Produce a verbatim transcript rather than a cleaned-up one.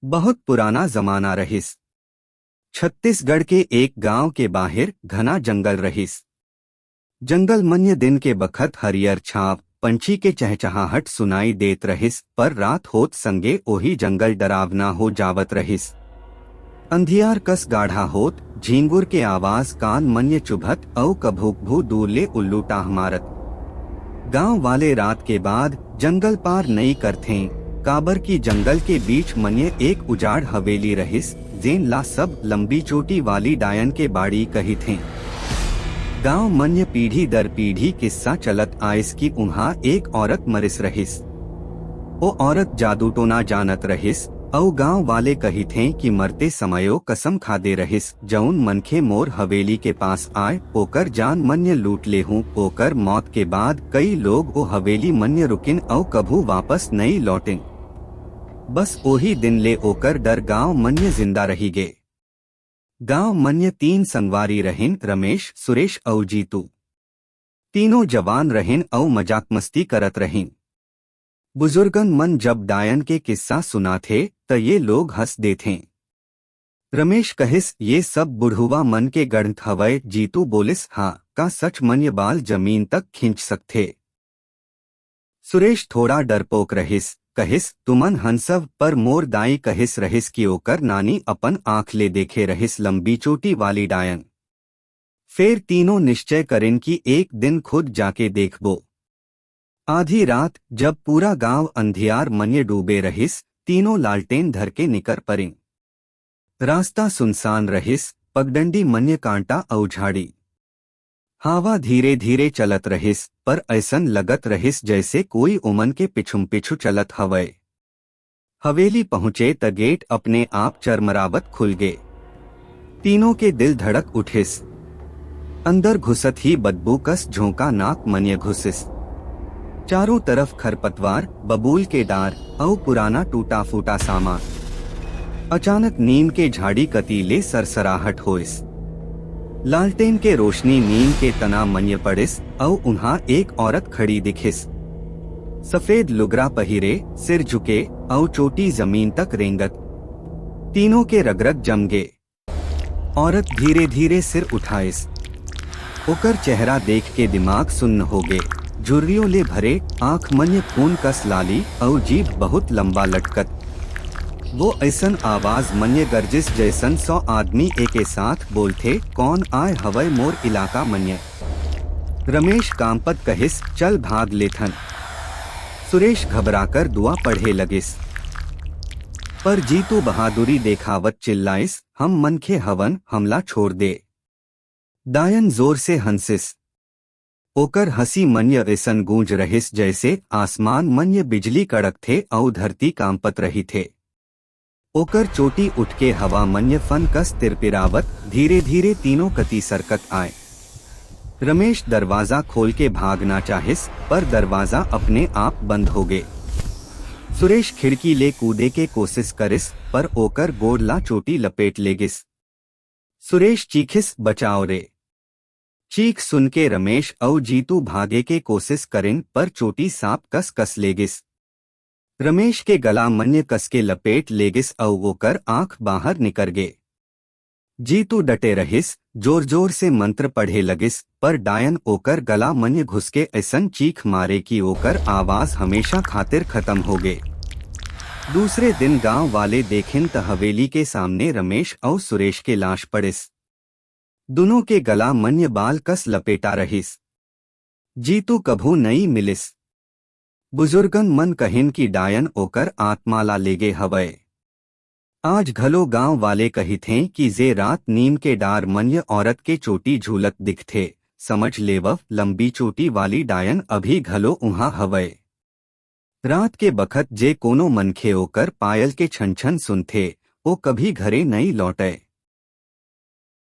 बहुत पुराना जमाना रहिस। छत्तीसगढ़ के एक गांव के बाहिर घना जंगल रहिस। जंगल मन्य दिन के बखत हरियर छांव, पंछी के चहचहाहट सुनाई देत रहिस, पर रात होत संगे ओही जंगल डरावना हो जावत रहिस। अंधियार कस गाढ़ा होत, झींगुर के आवाज कान मन्य चुभत अउ कभू-कभू दूर ले उल्लू टाह मारत। गांव वाले रात के बाद जंगल पार नइ करथें, काबर कि जंगल के बीच मन्य एक उजाड़ हवेली रहिस, जेन ला सब लंबी चोटी वाली डायन के बाड़ी कहिथें। गांव मन्य पीढ़ी दर पीढ़ी किस्सा चलत आइस कि उहां एक औरत मरिस रहिस। ओ औरत जादू टोना जानत रहिस, अउ गांव वाले कहिथें कि मरते समयो कसम खादे रहिस, जउन मनखे मोर हवेली के पास आय, ओकर जान मन्य लूट लेहूं। ओकर मौत के बाद कई लोग ओ हवेली मन्य रुकिन अउ कभू वापस नइ लौटिन। बस ओही दिन ले ओकर डर गांव मन्य जिंदा रहि गे। गांव मन्य तीन संगवारी रहिन, रमेश, सुरेश अउ जीतू। तीनों जवान रहिन अउ मजाक मस्ती करत रहिन। बुजुर्गन मन जब डायन के किस्सा सुनाथे, त ये लोग हंस देथें। रमेश कहिस, "ये सब बुढ़ुवा मन के गढ़ंत हवय।" जीतू बोलिस, "हां, का सच मन्य बाल जमीन तक खींच सकथे?" सुरेश थोड़ा डरपोक रहिस, कहिस, "तुमन हंसव, पर मोर दाई कहिस रहिस कि ओकर नानी अपन आंख ले देखे रहिस लंबी चोटी वाली डायन।" फेर तीनों निश्चय करिन कि एक दिन खुद जाके देखबो। आधी रात, जब पूरा गांव अंधियार मन्य डूबे रहिस, तीनों लालटेन धर के निकर परिन। रास्ता सुनसान रहिस, पगडंडी मन्य कांटा अउ झाड़ी। हवा धीरे-धीरे चलत रहिस, पर अइसन लगत रहिस जइसे कोई ओमन के पिछुम-पिछु चलत हवय। हवेली पहुंचे त गेट अपने आप चरमरावत खुल गे। तीनों के दिल धड़क उठिस। अंदर घुसत ही बदबू कस झोंका नाक मन्य घुसिस। चारों तरफ खरपतवार, बबूल के डार अउ पुराना टूटा-फूटा सामान। अचानक नीम के झाड़ी कती ले सरसराहट होइस। लालटेन के रोशनी नीम के तना मन्य पड़िस अउ उहां एक औरत खड़ी दिखिस। सफेद लुगरा पहिरे, सिर झुके अउ चोटी जमीन तक रेंगत। तीनों के रगरग जम गे। औरत धीरे-धीरे सिर उठाइस। ओकर चेहरा देख के दिमाग सुन्न हो गे। झुर्रियों ले भरे आंख मन्य खून कस लाली अउ जीभ बहुत लंबा लटकत। वो अइसन आवाज मन्य गर्जिस जइसन सौ आदमी एके साथ बोलथे, "कौन आय हवय मोर इलाका मन्य?" रमेश कांपत कहिस, "चल भाग लेथन।" सुरेश घबराकर दुआ पढ़े लगिस। पर जीतू बहादुरी देखावत चिल्लाइस, "हम मनखे हवन, हमला छोड़ दे।" डायन जोर से हंसिस। ओकर हंसी मन्य अइसन गूंज रहिस जइसे आसमान मन्य बिजली कड़कथे अउ धरती कांपत रहिथे। ओकर चोटी उठ के हवा मन्य फन कस तिरपिरावत धीरे-धीरे तीनों कती सरकत आय। रमेश दरवाजा खोल के भागना चाहिस, पर दरवाजा अपने आप बंद हो गे। सुरेश खिड़की ले कूदे के कोशिश करिस, पर ओकर गोड़ ला चोटी लपेट लेगिस। सुरेश चीखिस, "बचाओ रे।" चीख सुन के रमेश अउ जीतू भागे के कोशिश करिन, पर चोटी सांप कस कस लेगिस। रमेश के गला मन्य कस के लपेट लेगिस अउ ओकर आंख बाहर निकर गे। जीतू डटे रहिस, जोर-जोर से मंत्र पढ़े लगिस, पर डायन ओकर गला मन्य घुस के अइसन चीख मारे कि ओकर आवाज हमेशा खातिर खत्म हो गे। दूसरे दिन गांव वाले देखिन त हवेली के सामने रमेश अउ सुरेश के लाश पड़िस। दुनों के गला मन्य बाल कस लपेटा रहिस। जीतू कभू नइ मिलिस। बुजुर्गन मन कहिन कि डायन ओकर आत्मा ला लेगे हवय। आज घलो गांव वाले कहिथें कि जे रात नीम के डार मन्य औरत के चोटी झूलत दिखथे, समझ लेवव, लंबी चोटी वाली डायन अभी घलो उहां हवय। रात के बखत जे कोनो मनखे ओकर पायल के छन-छन सुनथे, ओ कभी घरे नइ लौटय।